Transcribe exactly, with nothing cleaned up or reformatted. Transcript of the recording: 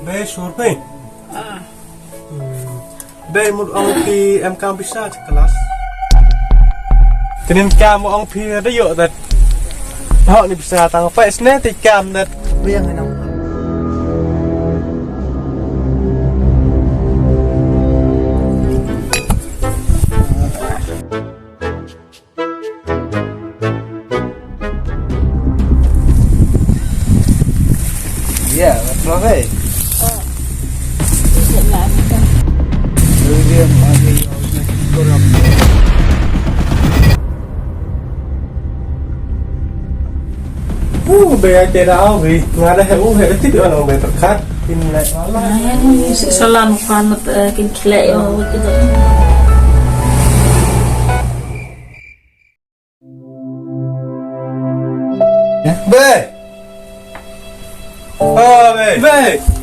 Bei, sur phi. Bei, mut ong phi em kam pisa cha klas. Kinin kam ong phi da ïoh dat. Hok ni pisa tang pais ne ti kam dat. Biang nang. Ya, profe. Uh, be ate da au bi. Nga da he u he ti do nang be perkat. Tin le. Ai, si salam kan mat, eh, kin khle yo, gitu. Be. Oh, be. Be.